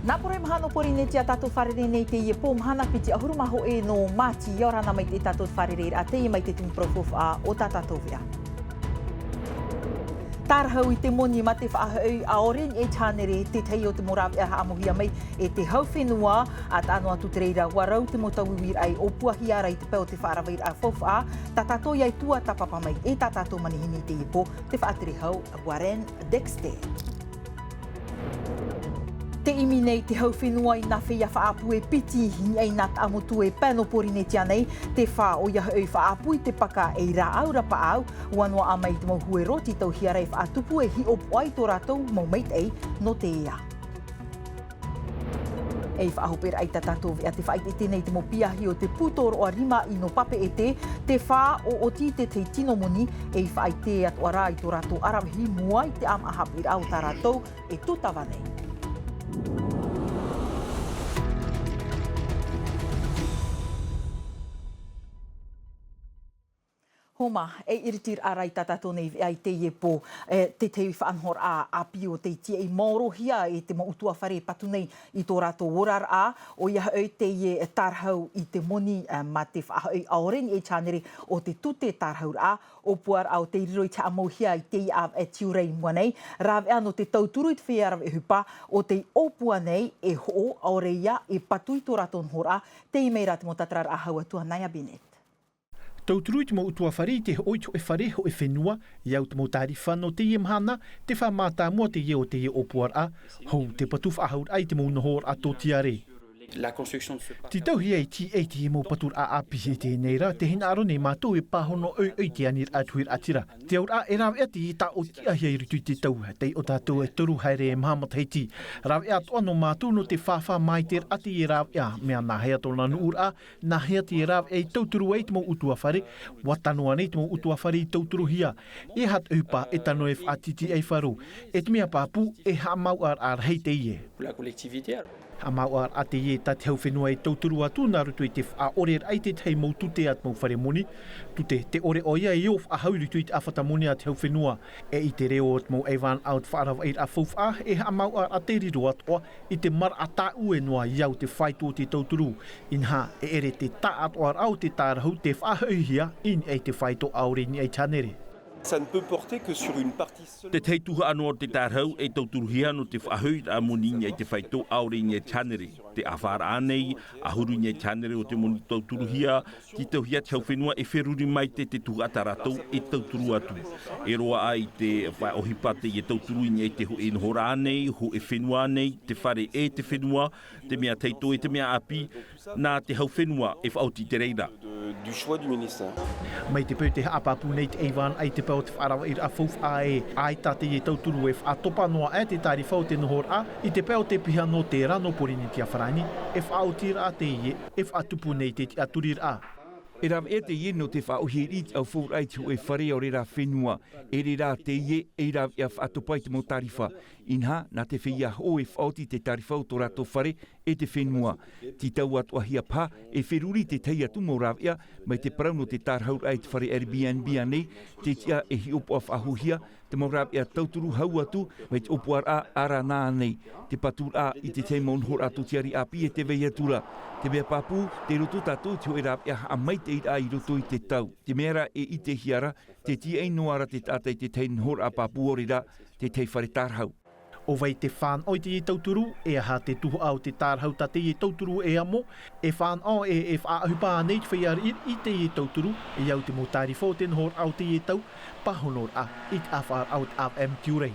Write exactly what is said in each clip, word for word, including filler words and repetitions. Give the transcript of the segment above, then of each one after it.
Nā poro e maha nō Pōrīnetia tātou fārerei nei teie pō mahana piti ʻahuru mā hōʻē nō Māti. ʻIa ora na mai te tātou fārereiraʻa teie mai te tumu parau faufaʻa o tā tātou veʻa. Tārahu i te moni mā te faʻahoʻi ʻaore i niʻa i te hānere, te tahi o te mau rāveʻa haʻamauhia mai e te hau fenua, ʻa taʻa noa atu te reira ua rau te mau tauiuiraʻa i ʻōpuahia ra i te pae o te faʻaravaʻiraʻa faufaʻa. Tā tātou ïa i tuatāpapa mai e tā tātou manihini i teie pō, te faʻatere hau Warren Dexter. Te ʻimi nei te hau fenua i nā feiā faʻaʻapu e piti i niʻa i nā taʻamotu e pae nō Pōrīnetia nei, te fā ʻoia hoʻi faʻaʻapu i te paka ei rāʻau rapaʻau, ua noaʻa mai i te mau hue roti tauihaʻa e faʻatupu e hiʻopoʻa i tō rātou mau maitaʻi nō te ea. Ei faʻahoperaʻa i tā tātou veʻa te faʻaʻiteʻite nei i te mau piahi o te pū tōroʻa rima ʻino papeʻete, te fā ʻoʻoti i te tahi tino moni, ei faʻaʻite atoʻa rā i tō rātou ʻaravihi mua i te ʻāmaʻa haʻapiʻiraʻa o tā rātou e tūtava nei. Homa, e iritiraʻa rā i tā tātou nei veʻa i teie pō, e, te tahi faʻanahoraʻa ʻāpī o tei tiaʻi maorohia e te mau ʻutuāfare e patu nei i tō rātou oraraʻa, ʻoia hoʻi teie tārahu i te moni, e, mā te faʻahoʻi ʻaore i niʻa i te hānere o te tute tārahu ra, ʻōpuaraʻa o tei riro i te haʻamauhia i teie ʻāvaʻe tiurai i mua nei, rāveʻa nō te tauturu i te feiā rāveʻa ʻohipa, o tei ʻōpua nei e hoʻo ʻaore ia e patu i tō rātou nohoraʻa, teie mai rā te mau tātararaʻa hau atu a Naya Bennett. Tauturu i te mau ʻutuāfare i te hoʻo i te hōʻē fare, hōʻē fenua, e au te mau tārifa nō teie mahana, te faʻamātāmua teie o teie ʻōpuaraʻa, hou te patu faʻahouraʻa i te mau nohoraʻa tōtiare. Te tauhia e tiaʻi teie mau paturaʻa ʻāpī i teie nei rā, te hinaʻaro nei mātou e pāhono ʻoiʻoi i te aniraʻa tuiraʻatira. Te auraʻa e rāveʻa teie tāʻotiʻahia i roto i te tau, tei ʻō tātou e toru haere e maha matahiti. Rāveʻa atoʻa nō mātou nō te fāfā māiteraʻa teie rāveʻa, mea nāhea tōna nuʻuraʻa, nāhea te rāveʻa e tauturu ai te mau ʻutuāfare, ʻua tano ānei te mau ʻutuāfare i tauturuhia, e aha te ʻohipa e tano e faʻatītīʻaifaro, e te mea pāpū, e haʻamāuʻaraʻa rahi teie. Haʻamāuʻaraʻa teie tā te hau fenua e tauturu atu nā roto i te faʻaʻoreraʻa i te tahi mau tute a te mau fare moni, tute te ʻore ʻoia e ō faʻahou i roto i te ʻāfata moni a te hau fenua, e i te reo o te mau ʻaivānaʻa o te faʻaravaʻiraʻa faufaʻa, e haʻamāuʻaraʻa te riro atoʻa, i te maraʻa tāʻue noa i au te faito o te tauturu, inaha e ʻere te taʻatoʻaraʻa o te tārahu te faʻahoʻihia i niʻa i te faito ʻaore i niʻa i te hānere. Ça ne peut porter que sur une partie seule. Te tahi tuhaʻa noa o te tārahu e tauturuhia nō te faʻahoʻiraʻa moni i niʻa i te faito ʻaore i niʻa i te hānere. Te ʻāfaraʻa nei, ʻahuru i niʻa i te hānere o te moni tauturuhia, tītauhia te hau fenua e feruri mai te, te tuhaʻa tā rātou e tauturu atu. E roaʻa i te faʻaʻohipa teie tauturu i niʻa i te hōʻē nohoraʻa nei, hōʻē fenua nei, te fare e te fenua, te mea tahito e te mea ʻāpī, nā te hau fenua e faʻaoti i te reira. De, du choix du ministère. Mai te peu te haʻapāpū nei te ʻaivānaʻa i te pae o te faʻaravaʻiraʻa faufaʻa e, ʻaita teie tauturu e faʻatopa noa aʻe te tārifa o te nohoraʻa, i te pae o te piha nō terā nō Pōrīnetia farāni, e faʻaotiraʻa teie, e faʻatupu nei te tiʻaturiraʻa. E rāveʻa teie nō te faʻaʻohie i te ʻaufauraʻa i te hōʻē fare ʻaore rā fenua, e ʻere rā teie ei rāveʻa faʻatopa i te mau tārifa. Inaha, nā te feiā hoʻo e faʻaoti te tārifa o tō rātou fare e te fenua. Tītau atoʻahia paha, e feruri te tahi atu mau rāveʻa, mai te parau nō te tārahu raʻa i te fare Airbnb ānei, te tiʻa e hiʻopoʻa faʻahouhia, te mau rāveʻa tauturu hau atu, mai te ʻōpuaraʻa ʻārana ānei, te paturaʻa i te tahi mau nohoraʻa tōtiare ʻāpī e tē vai atu ra. Te mea pāpū, tei roto tātou i te hōʻē rāveʻa haʻamaitaʻiraʻa i roto i te tau. Te mea rā e ʻitehia ra, tē tiaʻi noa ra te taʻata i te tahi nohoraʻa pāpū ʻaore rā, te tahi fare tārahu. ʻO vai te fānaʻo i teie tauturu, e aha te tuhaʻa o te tārahu tā teie tauturu e amo, e fānaʻo e, e faʻaʻohipa ānei te feiā riʻiriʻi i teie tauturu, e au te mau tārifa o te nohoraʻa o teie tau, pāhonoraʻa i te ʻāfaraʻa o te ʻāvaʻe tiurai.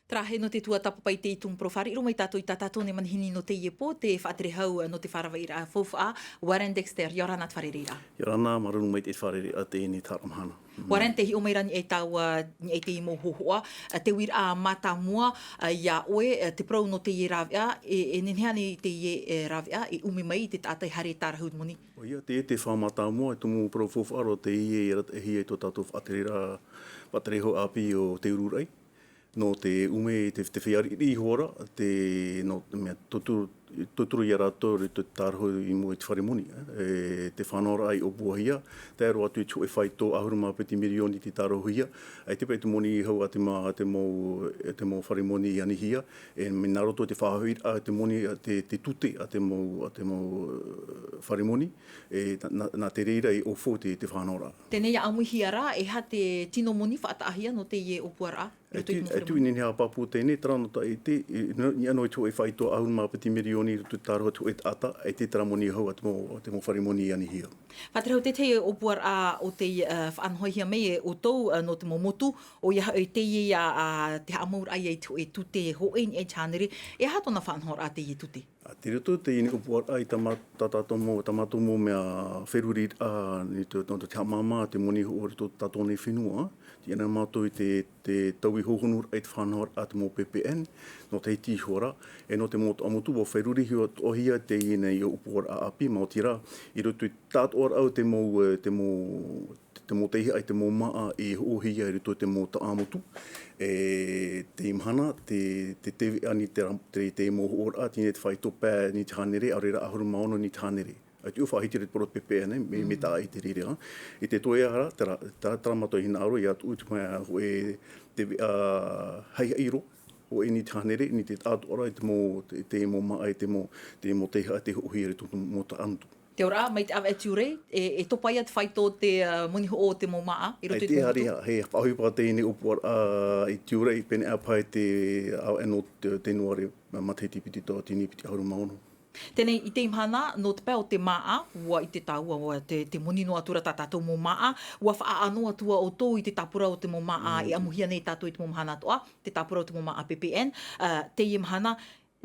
Terā hē nō te tuatāpapa i te tumu parau fāriʻi roa mai tātou i tā tātou nei manihini nō teie pō, te faʻatere hau nō te faʻaravaʻiraʻa faufaʻa, Warren Dexter, ʻia ora na te fārereiraʻa. ʻIa ora na, māuruuru maitaʻi i te fārereiraʻa teie nei te haʻamahana. Warren, tē hiʻo mai ra i niʻa i taua, i niʻa i te mau hōhoʻa, ā, te uiraʻa mātāmua, ā, iā ʻoe, ā, te parau nō teie rāveʻa, e, e nehenehe ānei teie, e, rāveʻa, e ʻume mai i te taʻata e haere e tārahu moni? ʻOia, teie te fā mātāmua, e tumu parau faufaʻa roa teie e arataʻihia i tō tātou faʻatereraʻa, faʻatere hau ʻāpī o Te Ururaʻi. Nō te ʻume te, te feiā riʻiriʻi iho ā ra, te, nō, mea, tauturu, Tauturu ia rātou i te tārohu i mua i te fare moni, e, te faʻanahoraʻa i ʻōpuahia, tae roa atu i te hōʻē faito ʻahuru mā piti mirioni i te tārohuhia, ʻaita paʻi te moni hau a te mau, a te mau, e, te mau fare moni i anihia, e, mea nā roto i te faʻahoʻiraʻa te moni, a te, te tute a te mau, a te mau, e, fare moni, e, nā, nā, nā te reira i ʻōfou te, te faʻanahoraʻa. Teie ia ʻāmuihia rā, e aha te tino moni faʻataʻahia nō teie ʻōpuaraʻa? E tui, e tui nei haʻapāpū teie, terā nō te, e, e, nō, i anō i te hōʻē faito ʻahuru mā piti mirioni i roto i te tārohu te hōʻē taʻata, e te terā moni hau a te mau, te mau fare moni i anihia. Faʻaterehau, teie ʻōpuaraʻa o te, e, faʻanahohia mai e ʻoutou, e, nō te mau motu, ʻoia hoʻi teie ia, a, te haʻamauraʻa ia i te hōʻē tute hōʻē i niʻa i te hānere, e aha tōna faʻanahoraʻa teie tute? A, tei roto teie ʻōpuaraʻa i tā mā-, tā tātou mau, tā mātou mau mea feruriraʻa, i te, nō te haʻamāmā te moni hoʻo i roto tātou nei fenua, tei ʻō nei mātou i te, te taui hōhonuraʻa i te faʻanahoraʻa te mau P P N, nō Tahiti iho ra, e nō te mau taʻamotu, ʻua ferurihia atoʻahia teie nei ʻōpuaraʻa ʻāpī, maoti rā, i roto i te tāʻātoʻaraʻa o te mau, e, te mau, te mau teiaha i te mau māʻa i hoʻohia i roto i te mau taʻamotu, e, teie mahana, te, te teveʻa nei te ra-, te, te mau hoʻoraʻa, teie nei te faito pae i niʻa i te hānere, ʻaore rā ʻahuru mā ono i niʻa i te hānere. ʻAita ʻua faʻahiti ra te parau P P N, e, mea, mea taʻa i te reira. I te toe ra, terā, terā, terā mātou hinaʻaro, ʻia tuʻu te mea hōʻē teveʻa haʻihaʻi roa, hōʻē i niʻa i te hānere, i niʻa i te tāʻātoʻaraʻa i te mau, te, te mau māʻa, i te mau, te mau teiaha, tei hoʻohia i roto i te mau taʻamotu. Te auraʻa, mai te ʻāvaʻe tiurai, e, e topa ia te faito o te, a, moni hoʻo o te mau māʻa, i roto i te mau motu. ʻAita e haere, e faʻaʻohipa teie nei ʻōpuaraʻa, a, i tiurai, pēneiaʻe paha i te, a, ʻāvaʻe nō te, Tenuare, matahiti piti tauatini piti ʻahuru mā ono. Teie, i teie mahana, nō te pae o te māʻa, ʻua ʻite tāua, ʻua te, te moni noa atu ra tā tātou mau māʻa, ʻua faʻaʻano atu ā ʻoutou i te tāpura o te mau māʻa, e ʻāmuihia nei tātou i te mau mahana atoʻa, te tāpura o te mau māʻa P P N, a, teie mahana,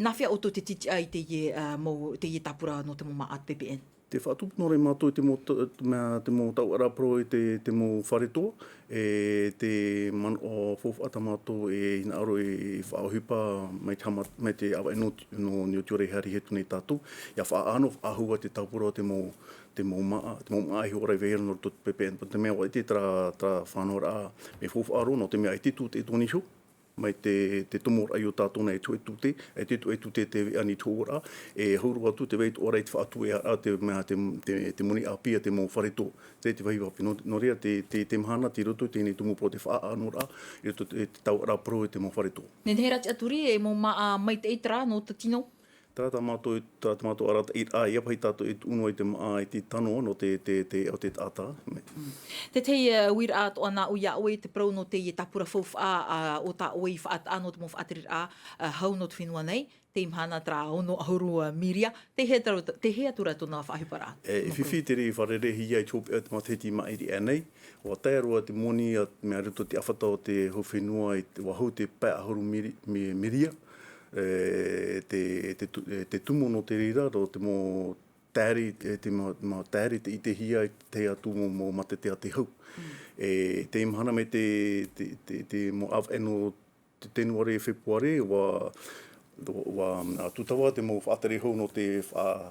nā hea ʻoutou te tītiʻa i teie, a, mau, teie tāpura nō te mau māʻa P P N? Tē faʻatupu noa ra mātou i te mau ta-, mea, te mau taoʻa parau i te, te mau fare toa, e te manaʻo faufaʻa tā mātou e hinaʻaro e faʻaʻohipa mai te hama-, mai te ʻāvaʻe nō, nō, nō tiurai haere atu nei tātou, ʻia faʻaʻano, faʻahou ā te tāpura o te mau, te mau māʻa, te mau māʻa e hōroʻa i vai ra nō roto i te P P N, te mea ʻua ʻite terā, terā faʻanahoraʻa mea faufaʻa roa, nō te mea ʻaita e tute tō niʻa iho, mai te, te tomoraʻa i ō tātou nei e te hōʻē tute, e te hōʻē tute teveʻa nei i te hōʻoraʻa, e hau roa atu te vai atoʻa ra i te faʻatueraʻa te mea, te, te, te moni ʻāpī a te mau fare toa. Te, te vāhi vāhi, nō, nō reira te, te, te mahana, tei roto i teie nei tumu parau te faʻaʻanoraʻa, i roto i te, te taoʻa parau i te mau fare toa. Nehenehe rā te tiʻaturi, e mau māʻa maitaʻi terā nō te tino? Terā tā mātou, terā tā mātou arataʻiraʻa, ʻia paʻi tātou e tuʻu noa i te māʻa i te tano nō te, te, te, o te taʻata. Mm. Te tahi, e, uiraʻa atoʻa nāʻu iā ʻoe, te parau nō teie tāpura faufaʻa, a, ʻo tā ʻoe i faʻataʻa nō te mau faʻatereraʻa, a, hau nō te fenua nei, teie mahana terā ono ʻahuru, a, miria, tei hea atu ra, tei hea atu ra tōna faʻaʻohiparaʻa? E, e fifi te reira i fārereihia i te hopeʻa o te matahiti i maʻiri aʻe nei, ʻua tae roa te moni, a, mai roto i te ʻāfata o te hau fenua, i te, ʻua hau te pae ʻahuru miri-, mi-, miria, e, te, te tu-, e, te tumu nō te reira, nō te mau taere, e, te mau, mau taere tei ʻitehia i te tahi atu mau, mau mātete a te hau. Mm. E, teie mahana mai te, te, te, te mau ʻāvaʻe nō te Tenuare, Fepuare, ʻua, ʻua, ā, tūtava te mau faʻatere hau nō te fa-,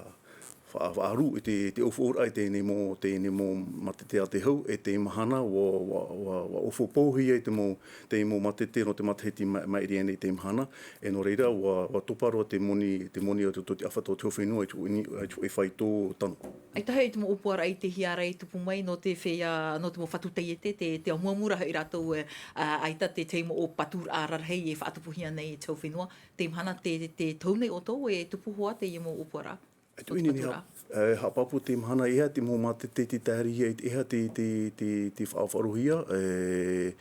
fa-, faʻaruʻe i te, te ʻōfaʻoraʻa i teie nei mau, teie nei mau mātete a te hau, e teie mahana, ʻua, ʻua, ʻua, ʻua ʻōfaʻa pauhia i te mau, teie mau mātete nō te matahiti ma-, maʻiri aʻe nei teie mahana, e nō reira, ʻua, ʻua topa roa te moni, te moni o te, o te ʻāfata o te hau fenua i te, i te, i te faito tano. ʻAita hoʻi te mau ʻōpuaraʻa i te hiʻoraʻa i tupu mai nō te feiā, nō te mau fatu taiete, te, te amuamu ra hoʻi rātou, e, ā, ʻaita te, te mau paturaʻa rarahi e faʻatupuhia nei i te hau fenua. Teie mahana te, te, te tau nei ʻoutou e tupu hoʻi teie mau ʻōpuaraʻa. E tuʻu nei, e, haʻapāpū teie mahana, e aha te mau mātete tei taerehia, e aha te, te, te, te faʻaroʻohia, e,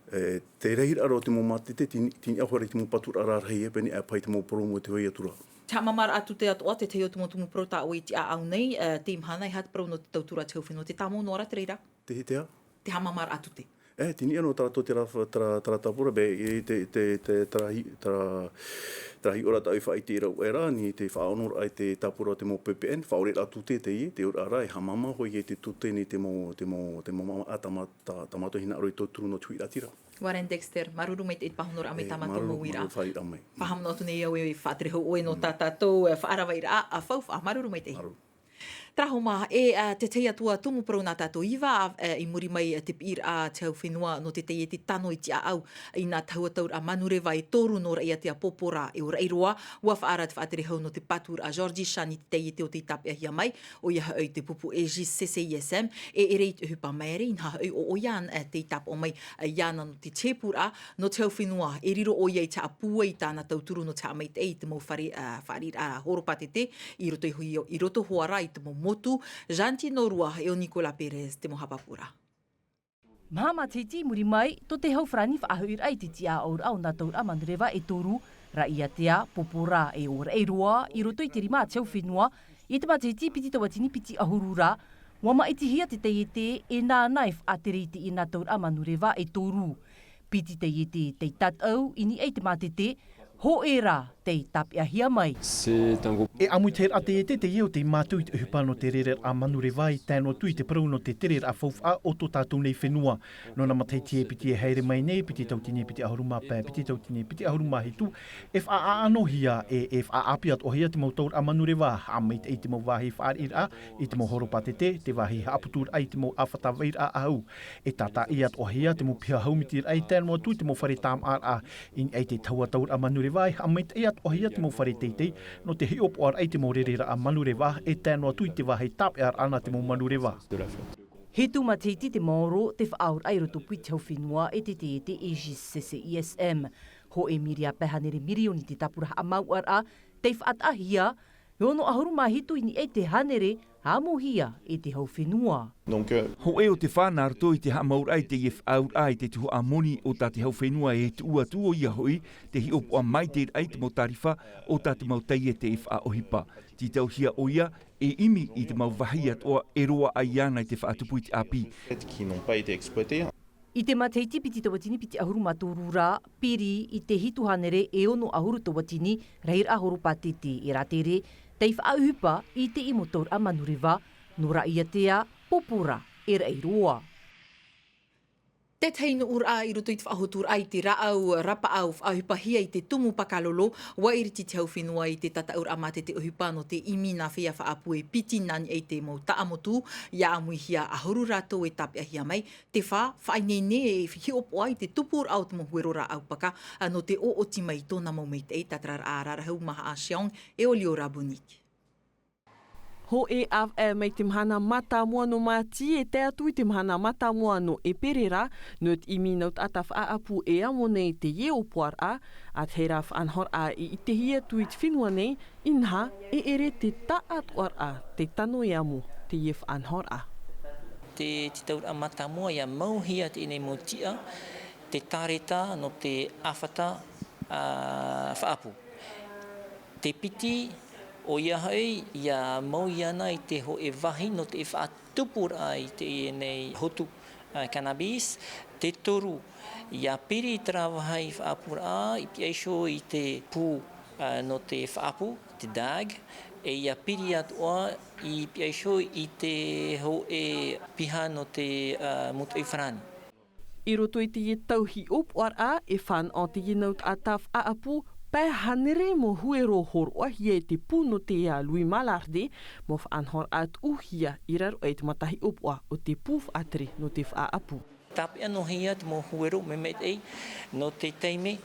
e, te rahiraʻa o te mau mātete, te, te niʻa hoʻi i te mau paturaʻa rarahi, e pēneiaʻe paha i te mau purōmu e te hoʻi atu ra. Te haʻamāmāraʻa tute atoʻa, te tahi o te mau tumu parau tā ʻoe i tiʻa au nei, e, teie mahana, e aha te parau nō te tautura a te hau fenua, te tāmau noa ra te reira? Te, te aha? Te haʻamāmāraʻa tute. E, te niʻa noa tā rātou terā, terā, terā tāpura, be, e, te, te, te, terā hi-, terā, terā hiʻoraʻa tā ʻoe i faʻaʻite i rāveʻa ra, nō te faʻaʻonoraʻa i te tāpura o te mau P P N, faʻaʻoreraʻa tute teie, te auraʻa rā, e haʻamāmā hoʻi i te tute nō te mau, te mau, te mau māʻa tā mā-, tā, tā mātou hinaʻaro i tauturu nō te huiraʻatira. Warren Dexter, māuruuru maitaʻi i te pāhonoraʻa mai, e, tā mātou māuruuru, mau uiraʻa. Māuruuru faʻaʻite mai. Faʻahaʻamanaʻo atu nei au e faʻatere hau ʻoe nō tā tātou, e, faʻaravaʻiraʻa, ā, faufaʻa, māuruuru maitaʻi. Māuruuru. Tārahoma, e, ā, te tahi atu ā tumu parau nā tātou iva, ā, i muri mai, ā, te piʻiraʻa a te hau fenua nō te taiete tano i te ʻāʻau i nā tahua tauraʻa manureva e toru nō Raʻiātea Popora e ʻo Raʻiroa, ʻua faʻaara te faʻatere hau nō te pātūraʻa Georges Chan i te taiete o tei tāpeʻahia mai, ʻoia hoʻi te pupu Aegis C C I S M, e ʻere i te ʻohipa maere, inaha hoʻi ʻo ʻoia, ā, tei tāpaʻo mai, ā, iāna nō te tēpūraʻa, nō te hau fenua, e riro ʻoia i te haʻapūai i tāna tauturu nō te haʻamaitaʻi i te mau fare, ā, fāriʻiraʻa horopātete, i roto iho, i roto hoʻi rā i te mau motu, Jantino Rua e ʻo Nicolas Perez te mau haʻapāpūraʻa. Maha matahiti i muri mai, tō te hau farāni faʻahoʻiraʻa i te tiʻaʻauraʻa o nā tauraʻa manureva e toru, Raʻiātea, Popora e ʻo Raʻiroa, i roto i te rima a te hau fenua, i te matahiti piti tauatini piti ʻahuru ra, ʻua māʻitihia te taiete e nāna e faʻatere i teie nā tauraʻa manureva e toru. Piti taiete tei tātaʻu i niʻa i te mātete, hōʻē rā tei tāpeʻahia mai. E ʻāmui te heraʻa taiete teie o tei mātau i te ʻohipa nō te rereraʻa manureva e tae noa atu i te parau nō te tereraʻa faufaʻa o tō tātou nei fenua. Nō nā matahiti e piti e haere mai nei, piti tauatini piti ʻahuru mā pae, piti tauatini piti ʻahuru mā hitu, e faʻaʻānohia, e, e faʻaʻāpī atoʻahia te mau tauraʻa manureva, haʻamaitaʻi i te mau vāhi fāriʻiraʻa, i te mau horopātete, te vāhi haʻaputuraʻa i te mau ʻāfata vairaʻa ʻāʻau. E tātaʻi atoʻahia te mau piha haumitiraʻa e tae noa atu i te mau fare tāmāʻaraʻa, i niʻa i te tahua tauraʻa manureva e haʻamaitaʻi atoʻahia te mau fare teitei, nō te hiʻopoʻaraʻa i te mau rereraʻa manureva e tae noa atu i te vāhi tāpeʻaraʻa nā te mau manureva. Hitu matahiti te maoro, te faʻaoraraʻa i rotopū i te hau fenua e te taiete Aegis C C I S M. Hōʻē miria pae hānere mirioni te tāpura haʻamāuʻaraʻa, tei faʻataʻahia, e ono ʻahuru mā hitu i niʻa i te hānere, ʻāmuhia e te hau fenua. Hōʻē o te fā nā roto i te haʻamāuʻaraʻa i teie faʻaauraʻa i te tuhaʻa moni o tā te hau fenua e tuʻu atu ʻoia hoʻi, te hiʻopoʻa maitaʻiraʻa i te mau tārifa o tā te mau taiete e faʻaʻohipa. Tītauhia ʻoia, e ʻimi i te mau vāhi atoʻa e roaʻa iāna i te faʻatupu i te ʻāpī. I te matahiti piti tauatini piti ʻahuru mā toru ra, piri i te hitu hānere e ono ʻahuru tauatini rahiraʻa horopātete e rātere, tei faʻaʻohipa i teie mau tauraʻa manureva, nō Raʻiātea, Popora, e Raʻiroa. Te tahi nuʻuraʻa i roto i te faʻahoturaʻa i te rāʻau rapaʻau faʻaʻohipahia i te tumu pakalolo, ʻua iriti te hau fenua i te tātaʻuraʻa mātete ʻohipa nō te ʻimi nā feiā faʻaʻapu e piti nā niʻa i te mau taʻamotu, ʻia ʻāmuihia ʻahuru rātou e tāpeʻahia mai, te fā, faʻaineine e hiʻopoʻa i te tupuraʻa o te mau huero rāʻau paka, ā, nō te ʻoʻoti mai i tōna mau maitaʻi, tātararaʻa rarahu Maha Acheong, e ʻo Liora Bonique. Hōʻē ʻāvaʻe mai te mahana mātāmua nō Māti e tae atu i te mahana mātāmua nō ʻEperēra, nō te ʻimi nau taʻata faʻaʻapu e amo nei i teie ʻōpuaraʻa, ā, terā faʻanahoraʻa i ʻitehia atu i te fenua nei, inaha, e ʻere te taʻatoʻaraʻa tei tano e amo teie faʻanahoraʻa. Te, te tauraʻa mātāmua ʻia mauhia teie nei mau tiʻa, te tāreta nō te ʻāfata, ā, faʻaʻapu. Te piti, ʻoia hoʻi, ʻia mau iāna i te hōʻē vāhi nō te faʻatupuraʻa i teie nei hotu, ā, cannabis. Te toru, ʻia piri terā vāhi faʻaʻapuraʻa i pihaʻi iho i te pū, ā, nō te faʻaʻapu, te dag, e ʻia piri atoʻa i pihaʻi iho i te hōʻē piha nō te, ā, mūtoʻi farāni. I roto i teie tau hiʻopoʻaraʻa, e fānaʻo teie nau taʻata faʻaʻapu, pae hānere mau huero hōroʻahia e te pū nō te, ā, Louis Malardet, mau faʻanahoraʻa tuʻuhia i raro aʻe i te matahiʻopoʻa o te pū faʻatere nō te faʻaʻapu. Tāpeʻa noa hia te mau huero maitaʻi nō te taime,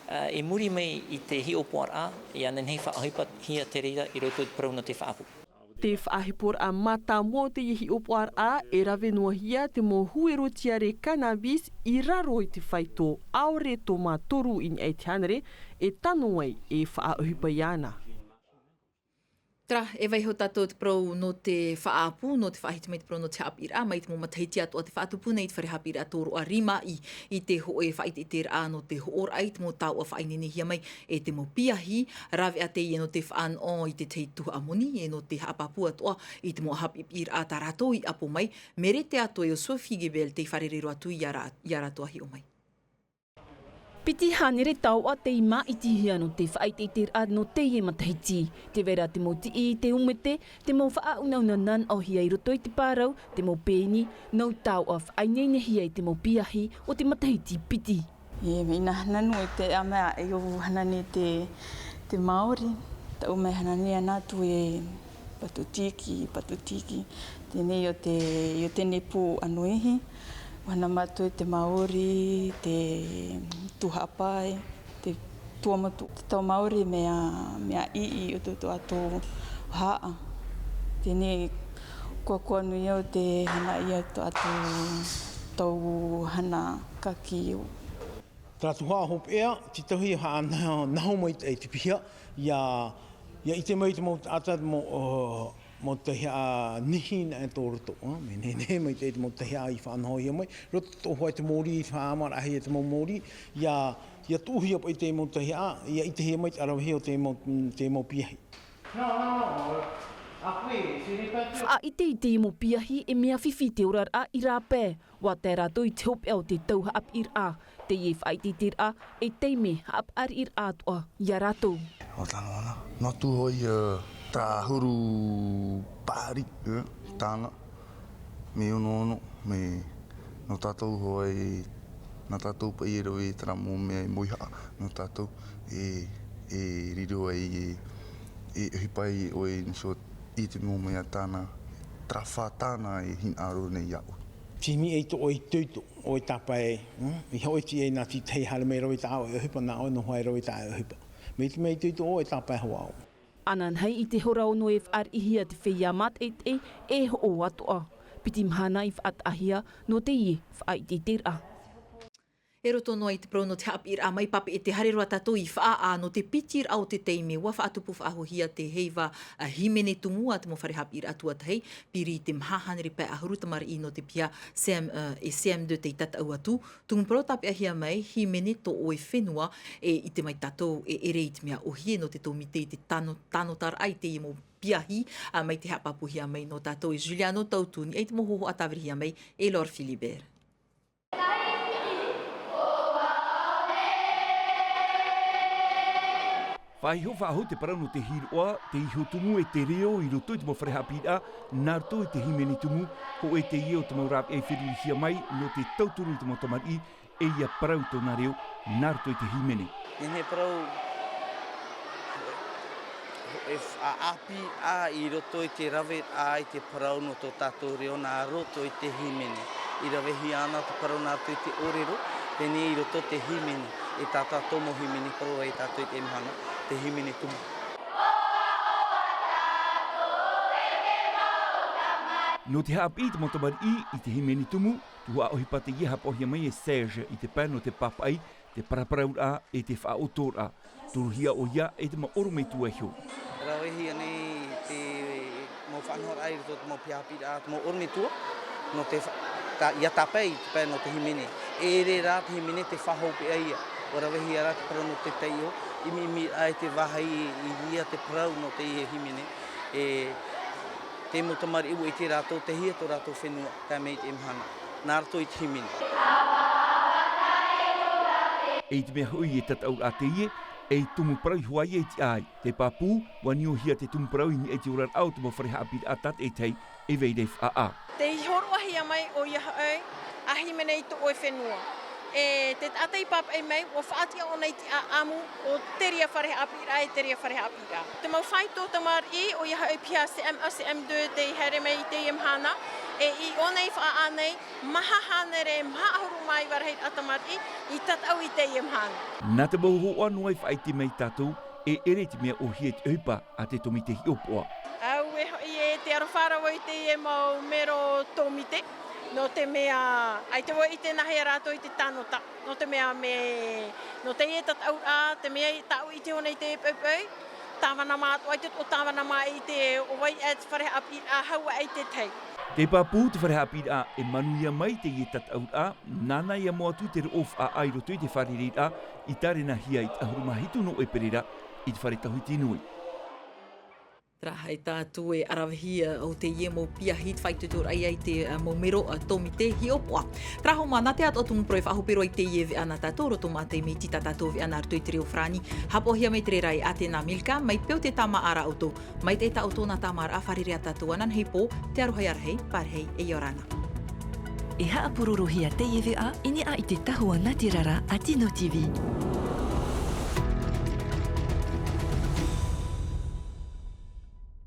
ā, i muri mai i te hiʻopoʻaraʻa, ʻia nehenehe faʻaʻohipahia te reira i roto i te parau nō te faʻaʻapu. Te faʻaheporaʻa mātāmua o teie hiʻopoʻaraʻa, e rave noa hia te mau huero tiare cannabis i raro i te faito ʻaore tō mā toru i niʻa i te hānere, e tano ai e faʻaʻohipa iāna. Terā, e vaiiho tātou te parau nō te faʻaʻapu, nō te faʻahiti mai te parau nō te haʻapiʻiraʻa, mai te mau matahiti atoʻa tei faʻatupu nei i te fare haʻapiʻiraʻa tōroʻa rima i, i te hōʻē faʻaʻiteʻiteraʻa nō te hoʻoraʻa i te mau taoʻa faʻaineinehia mai e te mau piahi, rāveʻa teie nō te fānaʻo i te tahi tuhaʻa moni, e nō te haʻapāpū atoʻa i te mau haʻapiʻiraʻa tā rātou i ʻapo mai, Merete Atoe ʻo Sophie Gebel tei fārerei roa atu ia rā-, ia rātou a hiʻo mai. Piti hānere taoʻa tei māʻitihia nō te faʻaʻiteʻiteraʻa nō teie matahiti. Tē vai ra te mau tiʻi i te ʻumete, te mau faʻaunauna nanaʻohia i roto i te pārau, te mau pēni, nau taoʻa faʻaineinehia i te mau piahi o te matahiti piti. E, mea ʻino hananu e te, ʻa mea e ʻo hananu te, te Māori, taʻu mea hananu ana atu e, Patu tiki, patu tiki. Teie nei o te, o teie nei pū ʻānuihi. ʻUa haʻamata i te Māori, te tuhaʻa pae, te tuamotu. Te tau Māori mea, mea ʻiʻi o tō, tō ʻoutou haʻa. Teie nei, ʻua, ʻua nui au te hana ia tō ʻoutou, tau hana kaki. Te tuhaʻa hopeʻa, te tauhi haʻa naho, naho mai te, te piha, ʻia, ʻia ʻite mai te mau taʻata, te mau, ʻo, mau tauhaʻa nihi nā e tō roto, ʻo, mea nehenehe mai te, te mau tauhaʻa i faʻanahohia mai, roto tō hoʻi te mōrī, i faʻaʻamaraʻahia te mau mōrī, ʻia, ʻia tuʻuhia paʻi te mau tauhaʻa, ʻia ʻitehia mai te ʻaravihi o te mau, te mau piahi. Faʻaʻite i te mau piahi e mea fifi te oraraʻa i rāpae. ʻUa tae rātou i te hopeʻa o te tau haʻapiʻiraʻa, teie faʻaʻiteʻiteraʻa, e taime haʻapaʻariʻiraʻa atoʻa ia rātou. ʻO tāna ana, nō atu hoʻi, ā, tāhuru paʻari, ā, tāna, mea ono, ono, mea nō tātou hoʻi, nā tātou paʻi e rave terā mau mea e mauihaʻa, nō tātou, e, e riro ai, e, e ʻohipa ʻoe nō te mau mea tāna, terā fā tāna e hinaʻaro nei iāʻu. Te mea ʻaita ʻoe i itoito, ʻoe i tāpae, hm? I hoʻi te, e nā te tahi haere mai e rave i tā ʻoe ʻohipa, nā ʻoe noa e rave i tā ʻoe ʻohipa. Mai te mea i itoito ʻoe, e tāpae hoʻi au. Ananahi i te hora ono e fāriʻihia te feiā mātaʻitaʻi e hoʻo atoʻa. Piti mahana i faʻataʻahia nō teie faʻaʻiteʻiteraʻa. E roto noa i te parau nō te haʻapiʻiraʻa mai, pāpaʻi e te haere roa tātou i Faʻaʻā nō te piti raʻa o te taime, ʻua faʻatupu faʻahouhia te heiva, ā, hīmene tumu a te mau fare haʻapiʻiraʻa tuatahi, piri i te maha hānere pae ʻahuru tamariʻi nō te piha CM un e CM deux tei tataʻu atu. Tumu parau tāpeʻahia mai, hīmene tō ʻoe fenua, e ʻite mai tātou e ʻere i te mea ʻōhie nō te tōmite i te tano, tanotaraʻa i teie mau piahi, ā, mai te haʻapāpūhia mai nō tātou e Juliano Tautuni, ʻaita te mau hōhoʻa tāvirihia mai e Laure Philibert. Faʻaiho faʻahou te parau nō te hiroʻa, te iho tumu e te reo i roto i te mau fare haʻapiʻiraʻa, nā roto i te hīmene tumu, hōʻē teie o te mau rāveʻa i ferurihia mai nō te tauturu i te mau tamariʻi, e ʻia parau i tōna reo, nā roto i te hīmene. Nehenehe e parau, e faʻaʻāpī ā i roto i te rave ā i te parau nō tō tātou reo nā roto i te hīmene. I ravehia ana te parau nā roto i te ʻōrero, teie nei i roto i te hīmene, e tā tātou mau hīmene parau ai tātou i te mahana, te hīmene tumu. Nō te haʻapiʻi i te mau tamariʻi i te hīmene tumu, tuhaʻa ʻohipa teie haʻapaʻohia mai e Serge i te pae nō te pāpaʻi, te paraparauraʻa, e te faʻaʻotoraʻa. Turuhia ʻoia e te mau ʻorometua iho. Ravehia nei te mau faʻanahoraʻa i roto i te mau piahi haʻapiʻiraʻa, te mau ʻorometua, nō te fa-, tā, ʻia tāpae i te pae nō te hīmene. E ʻere rā te hīmene te faʻahopeʻa ia. ʻUa ravehia rā te parau nō te taiʻo, ʻimiʻimiraʻa i te vāhi i, i reira te parau nō teie hīmene. E, te mau tamariʻi ʻua ʻite rātou, tei hea tō rātou fenua, tae mai i teie mahana. Nā roto i te hīmene. E i te mea hoʻi e tataʻuraʻa teie, e tumu parau i hoʻi ai te ʻāʻai. Te pāpū, ʻua niuhia te tumu parau i niʻa i te oraraʻa o te mau fare haʻapiʻiraʻa tātaʻitahi e vai ra i Faʻaʻā. Tei hōroʻahia mai ʻoia hoʻi, ʻa hīmene i tō ʻoe fenua. E te taʻata i pāpaʻi mai, ʻua faʻatiʻa ʻōna i te ʻāʻamu o te reira fare haʻapiʻiraʻa, e te reira fare haʻapiʻiraʻa. Te mau faito tamariʻi, ʻoia hoʻi piha CM un, CM deux tei haere mai i teie mahana, e i ʻō nei Faʻaʻā nei, maha hānere, maha ʻahuru mā iva rahiraʻa tamariʻi, i tataʻu i teie mahana. Nā te mau hōhoʻa noa i faʻaʻite mai tātou, e ʻere i te mea ʻōhie te ʻohipa a te tōmite hiʻopoʻa. Auē hoʻi e te aroha rā vau i teie mau mero tōmite, nō te mea, ʻaita vau i ʻite nāhea rātou i te tanota, nō te mea me, nō teie tataʻuraʻa, te mea tāʻu i ʻite ʻōna i te poʻipoʻi, tāvana mā atoʻa, ʻaita tō tāvana mā i ʻite ʻo vai ā te fare haʻapiʻiraʻa, ā, hau ā i te tahi. Te pāpū, te fare haʻapiʻiraʻa e manuia mai teie tataʻuraʻa, nāna ʻia moʻa atu te roʻo Faʻaʻā i roto i te fārereiraʻa, i tārenahia i te ʻahuru mā hitu nō ʻēperēra, i te fare tauhiti nui. Terā hoʻi tātou e ʻaravihi, ā, o teie mau piahi, te faʻaitoitoraʻa i te, ā, mau mero, ā, tōmite hiʻopoʻa. Terā hoʻi mā, nā te atoʻa tumu parau e faʻahope roa i teie veʻa nā tātou, roto mā te mea iti tā tātou veʻa nā roto i te reo farāni. Haʻapaʻohia mai te reira e Atena Milka, mai peu te tāmāʻaraʻa ʻoutou. Mai te tā ʻoutou nā tāmāʻaraʻa, fārerei ā tātou ananahi pō, te aroha ia rahi, pārahi, e ʻia ora na. E haʻapurorohia teie veʻa i niʻa i te tahua nātirara a Tino TV.